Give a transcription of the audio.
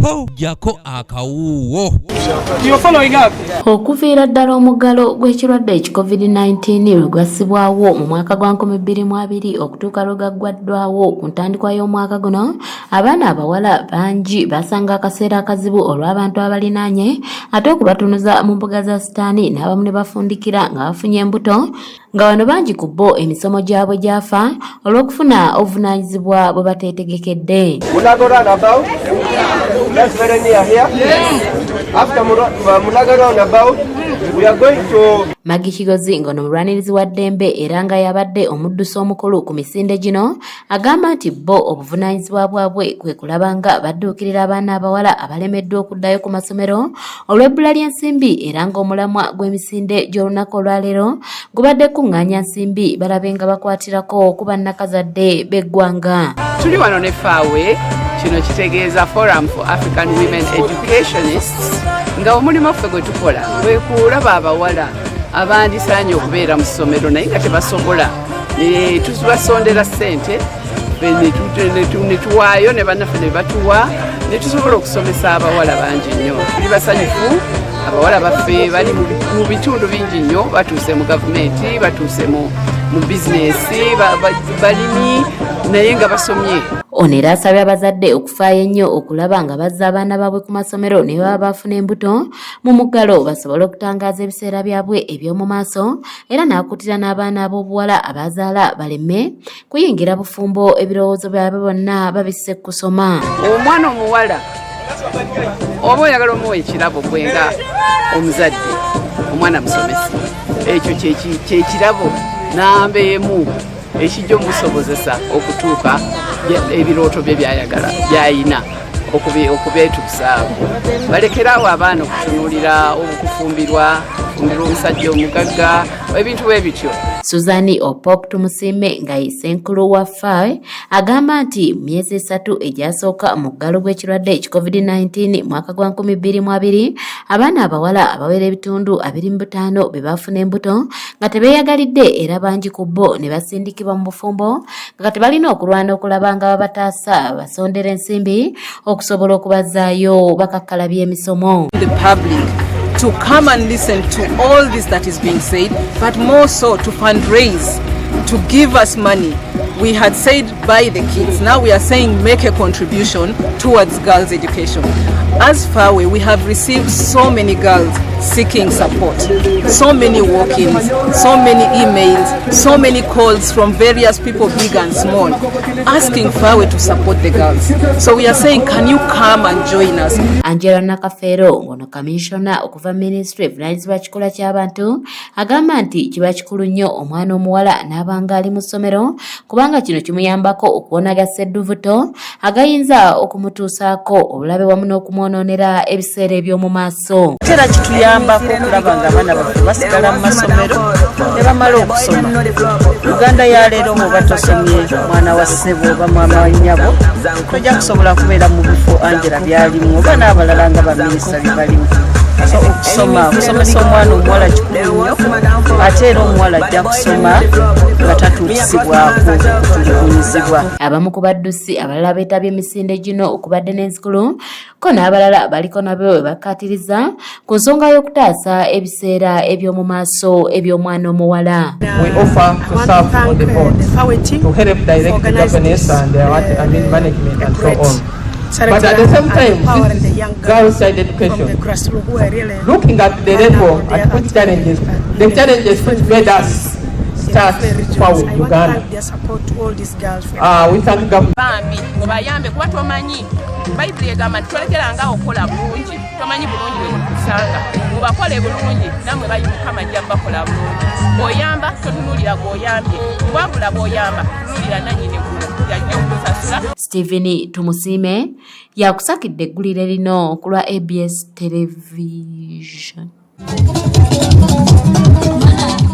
Ho, jjako akawuuwo. Okuviira ddala omuggalo gw'ekirwadde eki COVID-19 lwe gwassibwawo mu mwaka gwa 2020 okutuuka lwe gaggwaddwawo ku ntandikwa y'omwaka guno, abaana abawala bangi basanga akaseera akazibu olw'abantu abalinaanye ate okubatunuza mu mbuga za sitaani, n'abamu ne bafundikira nga bafunye embuto, nga bano bangi ku bo emisomo gyabwe gyafa olw'okufuna obuvunaanyizibwa bwe bateetegekedde. Mulago roundabout. That's very near here. After Mulago roundabout, we are going to Maggie Kigozi, ng'ono mulwanirizi wa ddembe era nga yabadde omuddusi omukulu ku misinde gino, agamba nti bo obuvunaanyizibwa bwabwe kwe kulaba nga badduukirira abaana abawala abalemeddwa okuddayo ku masomero olw'ebbula ly'ensimbi, era ng'omulamwa gw'emisinde gy'olunaku olwaleero gubadde kuŋŋaanya nsimbi balabe nga bakwatirako ku bannakazadde b'eggwanga. Tuli wano ne FAWE. Kino kitegeeza Forum for African Women Educationists, nga omulimu ffe gwe tukola kwe kulaba abawala abandisaanye okubeera mu ssomero naye nga tebasobola, ne tubasondera ssente, ffe ne tuwaayo ne bannaffe ne batuwa, ne tusobola okusomesa abawala bangi nnyo. Tuli basanyufu, abawala baffe bali mu bitundu bingi nnyo, batuuse mu gavumenti, batuuse mu bizinesi, balimi, naye nga basomye. Ono era asabye abazadde okufaayo ennyo okulaba nga bazza abaana baabwe ku masomero ne baba bafuna embuto mu muggalo, basobole okutangaaza ebiseera byabwe eby'omu maaso, era n'akuutira n'abaana ab'obuwala abazaala baleme kuyingira bufumbo ebirowoozo byabwe bonna babisse kusoma. Omwana omuwala oba oyagala omuwa ekirabo, gwe nga omuzadde, omwana musomesa. Ekyo kyekirabo namba emu ekijja omusobozesa okutuuka ebirooto bye byayagala byayina okubeetuusaako. Balekeraawo abaana okutunuulira okufumbirwa, kufumbirwa omusajja omugagga, ebintu bwe bityo. Suzani Opok Tumusiime, nga ye ssenkulu wa FAWE, agamba nti mu myezi 3 egyasooka mu muggalo gw'ekirwadde eki COVID-19 mwaka gwa 2020, abaana abawala abawera 25% be baafuna embuto nga tebeeyagalidde, era bangi ku bo ne basindikibwa mu bufumbo, nga tebalina okulwana okulaba nga babataasa basondera ensimbi okusobola okubazzaayo bakakkalabya emisomo. The public to come and listen to all this that is being said, but more so to fundraise, to give us money. We had said buy the kits. Now we are saying make a contribution towards girls' education. As FAWE, we have received so many girls seeking support, so many walk-ins, so many emails, so many calls from various people, big and small, asking FAWE to support the girls. So we are saying, can you come and join us? Angela Nakafeero, ng'ono kaminsona okuva minisitule evunaanyizibwa kikula ky'abantu, agamba nti kiba kikulu nnyo omwana omuwala n'abanga ali mu ssomero, kubanga kino kimuyambako okuwonaga ssedduvuto agayinza okumutuusaako obulabe wamu n'okumwonoonera ebiseera eby'omu maaso. Ate era kituyambako okulaba nga abaana baffe basigala mu masomero ne bamala okusoma. Uganda ya leero, bw'oba tosomye, mwana wa ssebo oba mwana wa nnyabo, tojja kusobola kubeera mu bifo Angela byalimu oba n'abalala nga baminisita bye balimu. So okusoma, okusomesa omwana omuwala kikulu nnyo, ate era omuwala ajja kusoma nga tatuukisibwako kutulugunyizibwa. Abamu ku baddusi abalala beetabye emisinde gino okubadde n'enzikulu ko n'abalala baliko nabo bwe bakkaatiriza ku nsonga y'okutaasa ebiseera eby'omu maaso eby'omwana omuwala. We offer to serve on the board to help direct the governance and what, I mean, management and so on. But at the same time, this is girls' child education. Looking at the level at which challenges, the challenges which made us start FAWE Uganda. We thank government. Bambi mubayambe, kuba tomanyi, Bayibuli egamba nti tolekeranga okukola bulungi, tomanyi bulungi bwe bukusanga. Mubakole bulungi, nammwe bayi Mukama ajja bakola bulungi. Bw'oyamba totunuulira gw'oyambye, wabula bw'oyamba tunuulira nannyini ggulu, yajja okukusasula. Stephen Tumusiime yakusakidde eggulire lino ku lwa ABS Television.